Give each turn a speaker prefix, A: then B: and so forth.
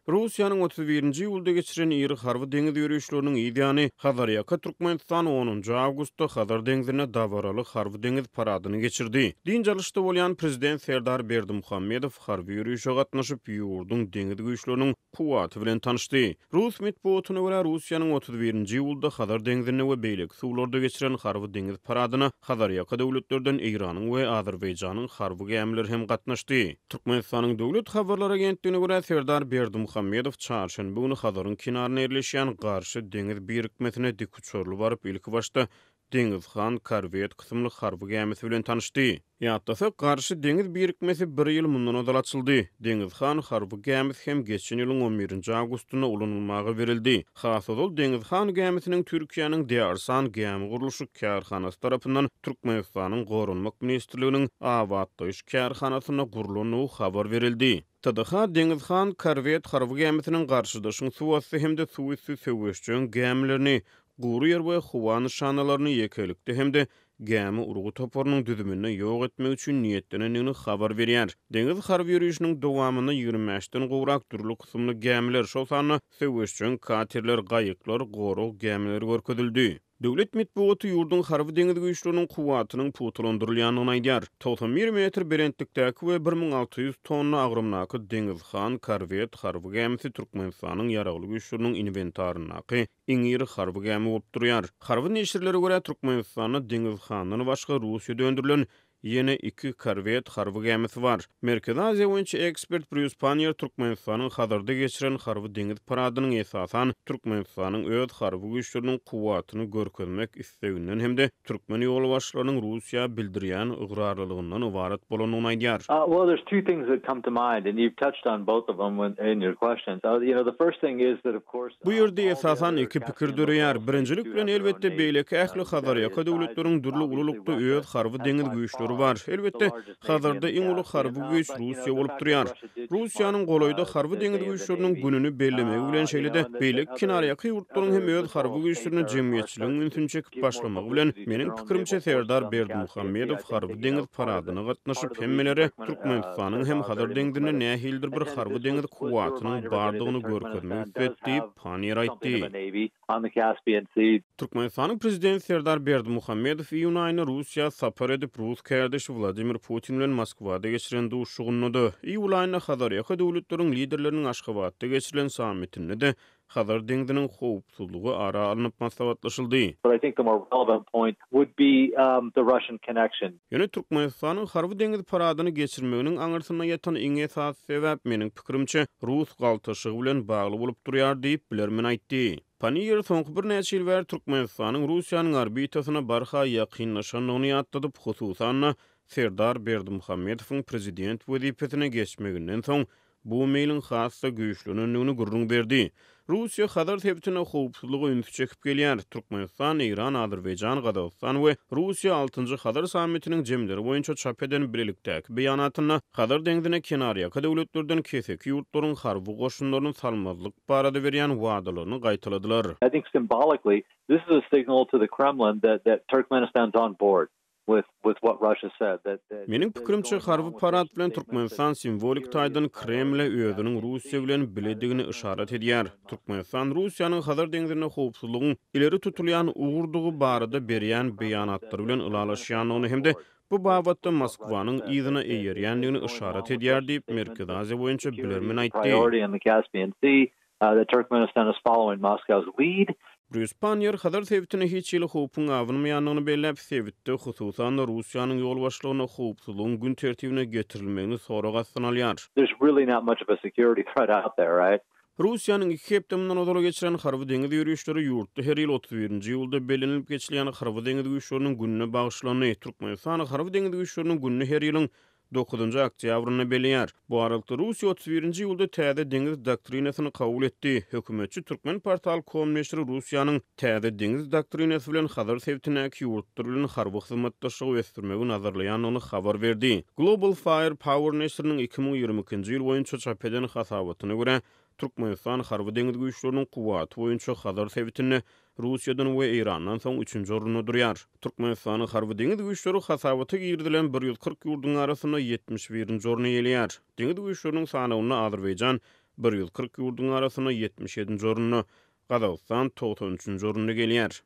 A: Russiýanyň 31-nji iýulda geçiren iri harby deňiz ýörişleriniň yz ýany, Hazarýaka Türkmenistan onunjy awgustda Hazar deňzinde dabaraly harby-deňiz paradyny geçirdi. Dynç alyşda bolýan Prezident Serdar Berdimuhamedow harby ýörişe gatnaşyp, ýurduň deňiz güýçleriniň kuwwaty bilen tanyşdy. Rus metbugatyna görä, Russiýanyň 31-nji iýulda Hazar deňzinde we beýleki suwlarda geçiren harby-deňiz paradyna Hazarýaka döwletlerden Eýranyň we Azerbaýjanyň harby gämileri hem gatnaşdy. Türkmenistanyň Döwlet habarlar agentligine görä, Serdar Berdimuhamedow çarşenbe güni Hazaryň kenarynda ýerleşýän Garşy deňiz birikmesine dikuçarly baryp, ilkibaşda Deňiz han korwet kysymly harby gämisi bilen tanyşdy. Ýatlasak, Garşy deňiz birikmesi bir ýyl mundan ozal açyldy. Deňiz han harby gämisi hem geçen ýylyň on birinji awgustynda ulanylmaga berildi. Has ozal Deňiz han gämisiniň Türkiýäniň Dearsan gämi gurluşyk kärhanasy tarapyndan Türkmenistanyň Goranmak ministrliginiň abatlaýyş kärhanasynda gurlandygy habar berildi. TDH Deňiz han korwet harby gämisiniň garşydaşyň suwasty hem-de suwüsti söweşjeň gämilerini, gury ýer we howa nyşanalaryny ýekelikde hem-de gämi urgy toparynyň düzüminde ýok etmek üçin niýetlenendigini habar berýär. Deňiz harby ýörişiniň dowamynda 25-den gowrak dürli kysymly gämiler, şol sanda söweşjeň katerler, gaýyklar, gorag gämileri görkezildi. Döwlet metbugaty ýurduň harby-deňiz güýçleriniň kuwwatynyň pugtalandyrylýandygyny aýdýar. 91 metr belentlikdäki we 1600 tonna agramdaky Deňiz han korwet harby gämisi Türkmenistanyň Ýaragly Güýçleriniň inwentaryndaky iň iri harby gämi bolup durýar. Harby neşirlere görä, Türkmenistanda Deňiz handan başga Russiýada öndürilen ýene iki korwet harby gämisi bar. Merkezi Aziýa boýunça ekspert Brýus Panniýer Türkmenistanyň Hazarda geçiren harby-deňiz paradynyň esasan Türkmenistanyň öz harby güýçleriniň kuwwatyny görkezmek isleginden hem-de türkmen ýolbaşçylarynyň Russiýa bildirýän ygrarlylygyndan ybarat bolandygyny aýdýar.
B: Well, there's two things that come to mind, and you've touched on both of them in your questions. You know, the first thing is that, of course,
A: Bu ýerde esasan iki pikir döreýär. Birinjilik bilen, elbetde, beýleki ähli Hazarýaka döwletleriň dürli ululykda öz harby-deňiz güýçleri bar. Elbetde, Hazarda iň uly harby güýç Russiýa bolup durýar. Russiýanyň golaýda harby-deňiz güýçleriniň gününi bellemegi bilen, şeýle-de beýleki kenarýaka ýurtlaryň hem öz harby güýçlerine jemgyýetçiligiň ünsüni çekip başlamagy bilen, meniň pikirimçe, Serdar Berdimuhamedow harby-deňiz paradyna gatnaşyp, hemmelere Türkmenistanyň hem Hazar deňzinde nähilidir bir harby-deňiz kuwwatynyň bardygyny görkezmek isledi diýip, Panniýer aýtdy. Türkmenistanyň Prezidenti Serdar Berdimuhamedow iýun aýynda Russiýa sapar edip, rus kärdeşi Wladimir Putin bilen Moskwada geçiren duşuşygynda-da, iýul aýynda Hazarýaka döwletleriň liderleriniň Aşgabatda geçirilen sammitinde-de Hazar deňziniň howpsuzlygy ara alnyp maslahatlaşyldy. Ýöne Türkmenistanyň harby-deňiz paradyny geçirmeginiň aňyrsynda ýatan iň esasy sebäp, meniň pikirimçe, rus galtaşygy bilen bagly bolup durýar diýip, bilermen aýtdy. Panniýer soňky birnäçe ýyl bäri Türkmenistanyň Russiýanyň orbitasyna barha ýakynlaşandygyny ýatladyp, hususan-da, Serdar Berdimuhamedowyň prezident wezipesine geçmeginden soň bu meýliň has-da güýçlenendigini gürrüň berdi. Russiýa Hazar sebitinde howpsuzlyga ünsi çekip gelýär. Türkmenistan, Eýran, Azerbaýjan, Gazagystan we Russiýa altynjy Hazar sammitiniň jemleri boýunça çap eden bilelikdäki beýanatynda Hazar deňzine kenarýaka döwletlerden keseki ýurtlaryň harby goşunlaryny salmazlyk barada berýän wadalaryny gaýtaladylar.
B: I think symbolically this is a signal to the Kremlin that that Turkmenistan's on board.
A: Meniň pikirimçe, harby parad bilen Türkmenistan simwolik taýdan Kremle özüniň Russiýa bilen biledigini yşarat edýär. Türkmenistan Russiýanyň Hazar deňzinde howpsuzlygyň ileri tutulýan ugurdygy barada berýän beýanatlary bilen ylalaşýandygyny hem-de bu babatda Moskwanyň yzyna eýerýändigini yşarat edýär diýip, Merkezi Aziýa boýunça bilermen aýtdy.
B: That Turkmenistan is following Moscow's lead.
A: Brýus Panniýer Hazar sebitine hiç hili howpuň abanmaýandygyny belläp, sebitde, hususan-da, Russiýanyň ýolbaşçylygynda howpsuzlygyň gün tertibine getirilmegini sorag astyna alýar.
B: There's really not much of a security threat out there, right?
A: Russiýanyň iki hepde mundan ozal geçiren harby-deňiz ýörişleri ýurtda her ýyl 31-nji iýulda bellenilip geçilýän Harby-deňiz güýçleriniň gününe bagyşlandy. Türkmenistan Harby-deňiz güýçleriniň gününi her ýylyň Dokuzynjy oktýabrynda belleýär. Bu aralykda Russiýa 31-nji iýulda täze deňiz doktrinasyny kabul etdi. Hökümetçi Turkmenportal. Com neşiri Russiýanyň täze deňiz doktrinasy bilen Hazar sebitindäki ýurtlar bilen harby hyzmatdaşlygy ösdürmegi nazarlaýandygyny habar berdi. Global Fire Power neşiriniň 2022-nji ýyl boýunça çap eden hasabatyna görä, Türkmenistan harby-deňiz güýçleriniň kuwwaty boýunça Hazar sebitinde Russiýadan we Eýrandan soň üçünji orunda durýar. Türkmenistanyň harby-deňiz güýçleri hasabata girizilen 140 ýurduň arasynda 71-nji orny eýeleýär. Deňiz güýçleriniň sanawynda Azerbaýjan 140 ýurduň arasynda 77-nji orunda, Gazagystan 93-nji orunda gelýär.